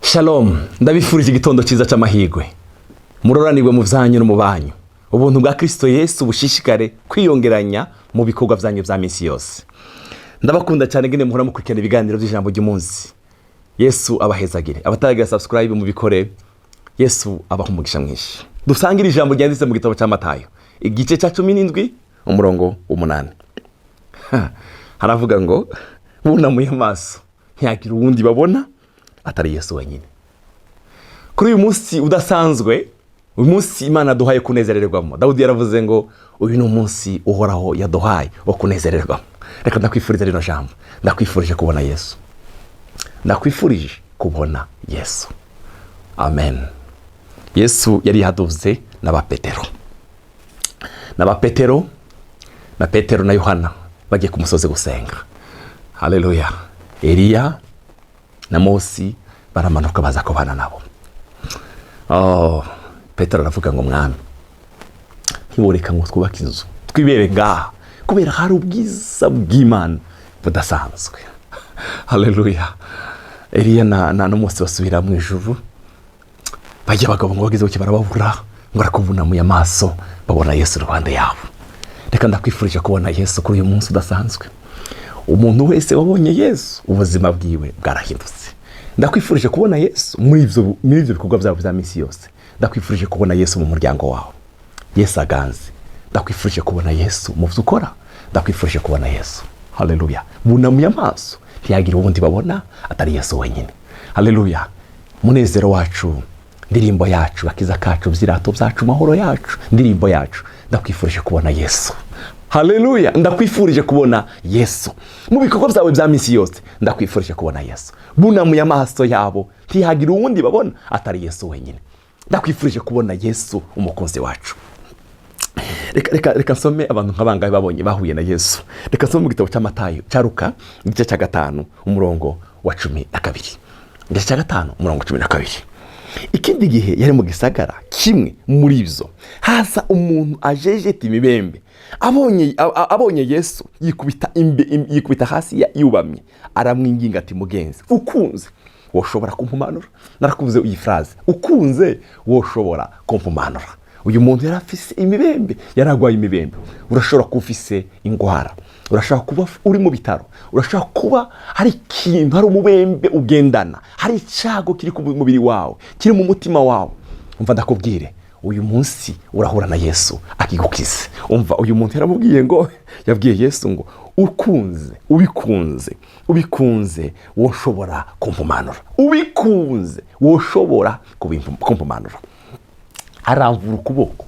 Shalom, ndabifurije igitondo cyiza cy'amahirwe. Muroranirwe mu byanyu no mu banyu. Ubuntu bwa Kristo Yesu bushishikare kwiyongeranya mu bikorwa byanyu bya minsi yose. Ndabakunda cyane ngene muhora mukurikirana ibiganiro by'ijambo ry'umunsi. Yesu abahezagire. Abataragira subscribe mubikore. Yesu abaha umugisha mwinshi. Dusangire ijambo ryanditse mu gitabo cya Matayo, igice cya 17, umurongo w'umunani. Haravuga ngo bunamuye amaso ntiyagira uwundi babona atari Yesu wenyine. Kuri uyu munsi udasanzwe, uyu munsi Imana yaduhaye kunezererwamo, Dawudi yaravuze ngo uyu ni umunsi Uhoraho yaduhaye wo kunezererwamo. Reka ndakwifuriza rino jambo, ndakwifurije kubona Yesu, ndakwifurije kubona Yesu. Amen. Yesu yari yaduze n'aba Petero na Petero na Yohana bagiye ku musozi gusenga. Haleluya. Eliya na Mose baramanuka baza kubana nabo. Oh, Petero aravuga ngo: "Mwami, ntiworeka ngo twubake inzu twibere ngaha, kubera hari ubwiza bw'Imana budasanzwe." Haleluya. Eliya na Mose basubira mu ijuru. Bajya abagabo ngo bageze buke barababura, ngo arakubunamuye amaso babona Yesu iruhande yabo. Reka ndakwifurije kubona Yesu kuri uyu munsi udasanzwe. Umuntu wese wabonye Yesu, ubuzima bwiwe bwarahindutse. Ndakwifurije kubona Yesu muri ibyo bikorwa byawe bya minsi yose. Ndakwifurije kubona Yesu mu muryango wawe. Yesu aganze. Ndakwifurije kubona Yesu mu byo ukora. Ndakwifurije kubona Yesu. Haleluya. Bunamuye amaso ntiyagira uwundi babona atari Yesu wenyine. Haleluya. Munezero wacu, ndirimbo yacu, bakiza kacu, byirato byacu, mahoro yacu, ndirimbo yacu, ndakwifurije kubona Yesu. Haleluya. Ndakwifurije kubona Yesu mu bikorwa byawe bya minsi yose. Ndakwifurije kubona Yesu. Bunamuye amaso yabo ntihagira uwundi babona atari Yesu wenyine. Ndakwifurije kubona Yesu, umukunzi wacu. Reka nsome abantu nk'abangahe babonye, bahuye na Yesu. Reka nsome mu gitabo cya Matayo, cya Luka, igice cya 5, umurongo wa 12. Igice cya 5, umurongo wa 12. Ikindi gihe yari mu gisagara kimwe muri ibyo, haza umuntu ajejeta imibembe. Abonye Yesu yikubita hasi yubamye, aramwinginga ati: "Mugenzi, ukunze woshobora kumpumanura." Narakuvuze iyi phrase: ukunze woshobora kumpumanura. Uyu muntu yari afise imibembe, yari arwaye imibembe. Urashobora kuba ufise indwara, urashobora kuba uri mu bitaro, urashobora kuba hari ikintu, hari umubembe ugendana, hari icyago kiri ku mubiri wawe, kiri mu mutima wawe. Umva ndakubwire, uyu munsi urahura na Yesu akigukize. Umva, uyu muntu yaramubwiye ngo, yabwiye Yesu ngo: "Ukunze, ubikunze, ubikunze woshobora kumpumanura, ubikunze woshobora kumpumanura." Aramvura ukuboko.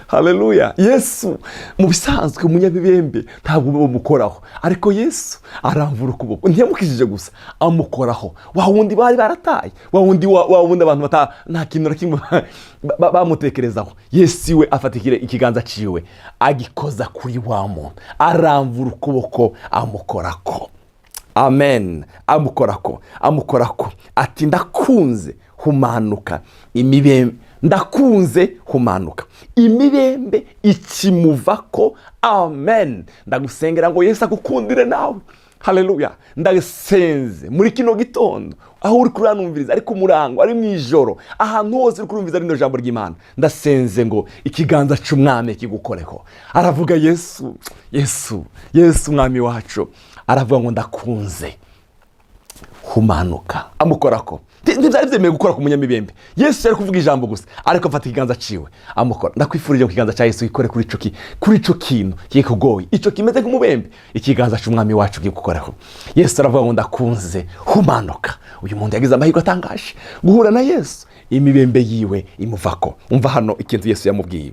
Haleluya. Yesu, mu bisanzwe umunyabibembe ntabwo bamukoraho, ariko Yesu aramvura ukuboko. Ntiyamukijije gusa, amukoraho. Wa wundi bari barataye, wa wundi abantu nta kintu na kimwe bamutekerezaho, Yesu we afata ikiganza ciwe agikoza kuri wa muntu, aramvura ukuboko, amukorako. Amen. Amukorako, amukorako, ati: "Ndakunze, humanuka." Imibembe, "Ndakunze, humanuka." Imibembe ikimuvako. Amen. Ndagusengera ngo Yesu agukundire nawe. Haleluya. Ndasenze muri kino gitondo, aho uri kuranumviriza, ari ku murango, ari mu ijoro, ahantu hose uri kurumviriza rino jambo ry'Imana, ndasenze ngo ikiganza cy'Umwami kigukoreho. Aravuga Yesu, Yesu, Yesu Umwami wacu aravuga ngo: "Ndakunze, humanuka." Amukorako. Ntibyari byemewe gukora ku munyamibembe. Yesu yari kuvuga ijambo gusa, ariko afata ikiganza ciwe amukora. Ndakwifurije ku kiganza cya Yesu gikore kuri ico kintu kikugoye, ico kimeze nk'umubembe. Ikiganza cy'Umwami wacu gikukoreho. Yesu aravuga ngo: "Ndakunze, humanuka." Uyu muntu yagize amahirwe atangaje guhura na Yesu, imibembe yiwe imuvako. Umva hano ikintu Yesu yamubwiye.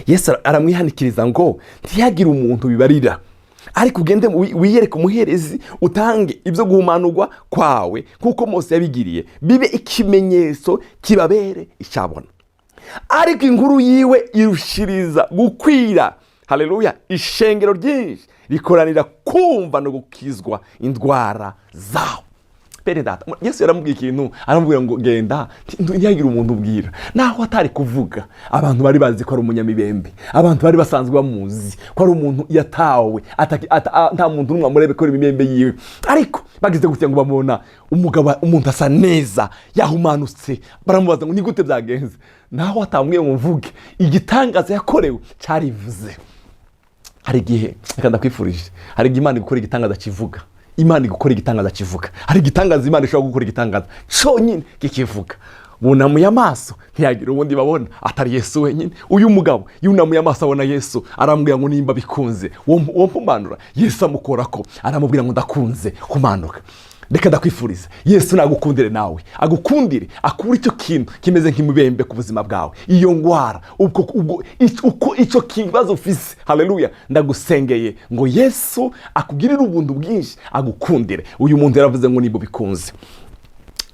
Yesu aramwihanikiriza ngo ntihagire umuntu bibarira, ariko ugende wiyereke umuherezi, utange ibyo guhumanurwa kwawe nk'uko Mose yabigiriye, bibe ikimenyetso kibabere icyabona. Ariko inkuru yiwe irushiriza gukwira. Haleluya. Ishengero ryinshi rikoranira kumva no gukizwa indwara zawo. Bene data, Yesu yaramubwiye ikintu, aramubwira ngo: "Genda, ntihagire umuntu ubwira." Naho atari kuvuga, abantu bari bazi ko ari umunyamibembe. Abantu bari basanzwe bamuzi ko ari umuntu yatawe, nta muntu n'umwe amurebe ko imibembe yiwe. Ariko Bagize gutya ngo bamubona umugabo, umuntu asa neza, yahumanutse. Baramubaza ngo ni gute byagenze? Naho atambwiye ngo mvuge igitangaza yakorewe, cyarivuze. Hari igihe, reka ndakwifurije, hari igihe Imana igukora igitangaza kivuga. Imana igukora igitangaza kivuga. Hari igitangaza Imana ishobora gukora, igitangaza cyonyine kikivuga. Bunamuye amaso, ntiyagira ubundi babona atari Yesu wenyine. Uyu mugabo yunamuye amaso, abona Yesu, arambwira ngo nimba bikunze uwo mpumanura. Yesu amukora ko, aramubwira ngo ndakunze, humanuka. Reka ndakwifuriza, Yesu nagukundire nawe, agukundire akure icyo kintu kimeze nk'imibembe ku buzima bwawe, iyo ndwara, ubwo uko icyo kibazo ufise. Haleluya! Ndagusengeye ngo Yesu akugirire ubuntu bwinshi, agukundire. Uyu muntu yaravuze ngo nimba bikunze.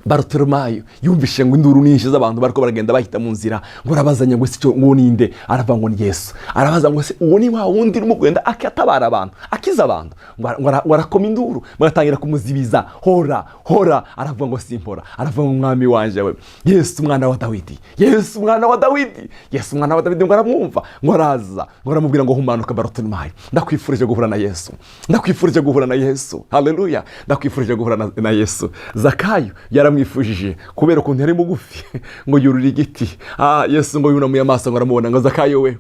Barutolomayo yumvishe ngo induru nyinshi z'abantu bariko baragenda bahita mu nzira, ngo arabazanya ngo ese icyo ngo ninde? Aravuga ngo ni Yesu. Arabaza ngo se uwo ni wa wundi urimo kugenda akatabara abantu, akiza abantu? Ngo arakoma induru, baratangira kumuzibiza: "Hora, hora!" Aravuga ngo simpora. Aravuga ngo mwami wanje we, Yesu umwana wa Dawidi, Yesu umwana wa Dawidi, Yesu umwana wa Dawidi! Ngo aramwumva, ngo araza, ngo aramubwira ngo humanuka, Barutolomayo. Ndakwifurije guhura na Yesu, ndakwifurije guhura na Yesu. Haleluya! Ndakwifurije guhura na Yesu. Zakayo yaramwifujije kubera ukuntu yari mugufi, ngo yurure igiti. Yesu ngo yunamuye amaso, ngo aramubona, ngo Zakayo we,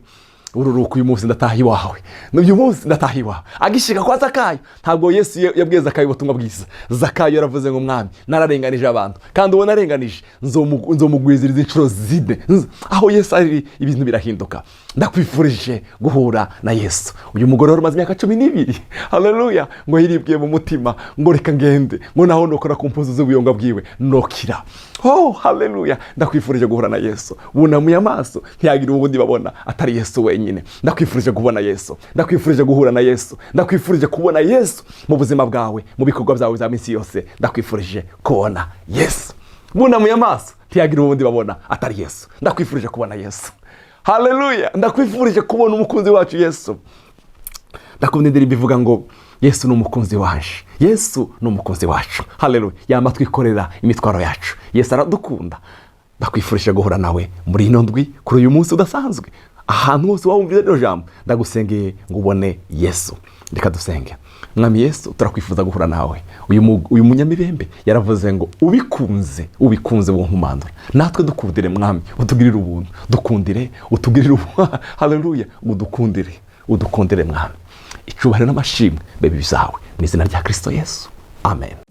ururuka, uyu munsi ndataha iwawe, uyu munsi ndataha iwawe. Agishika kwa Zakayo, ntabwo Yesu yabwiye Zakayo ubutumwa bwiza. Zakayo yaravuze ngo mwami, nararenganije abantu, kandi uwo narenganije nzomugwiziriza inshuro 4. Aho Yesu ari ibintu birahinduka. Ndakwifurije guhura na Yesu. Uyu mugore wari umaze imyaka 12, haleluya, ngo yiribwiye mu mutima ngo reka ngende, ngo naho nokora ku mpuzu z'ubuyonga bwiwe nokira. Oh, haleluya! Ndakwifurije guhura na Yesu. Bunamuye amaso, ntiyagira ubundi babona atari Yesu wenyine. Ndakwifurije kubona Yesu, ndakwifurije guhura na Yesu, ndakwifurije kubona Yesu mu buzima bwawe, mu bikorwa byawe bya minsi yose. Ndakwifurije kubona Yesu. Bunamuye amaso, ntiyagira ubundi babona atari Yesu. Ndakwifurije kubona Yesu. Haleluya! Ndakwifurije kubona umukunzi wacu Yesu. Ndakunda indirimbo ivuga ngo Yesu ni umukunzi waje, Yesu ni umukunzi wacu. Haleluya! Yama twikorera imitwaro yacu. Yesu aradukunda. Ndakwifurije guhura nawe muri ino ndwi, kuri uyu munsi udasanzwe. Ahantu hose waba wumvise rino jambo, ndagusengeye ngo ubone Yesu. Reka dusenge. Mwami Yesu, turakwifuza guhura nawe. Uyu munyamibembe yaravuze ngo ubikunze, ubikunze wonkumandura. Natwe dukundire mwami, utugirire ubuntu, dukundire, utugirire ubuntu. Haleluya! Udukundire, udukundire mwami. Icyubahiro n'amashimwe bibe ibyawe mu izina rya Kirisito Yesu, amen.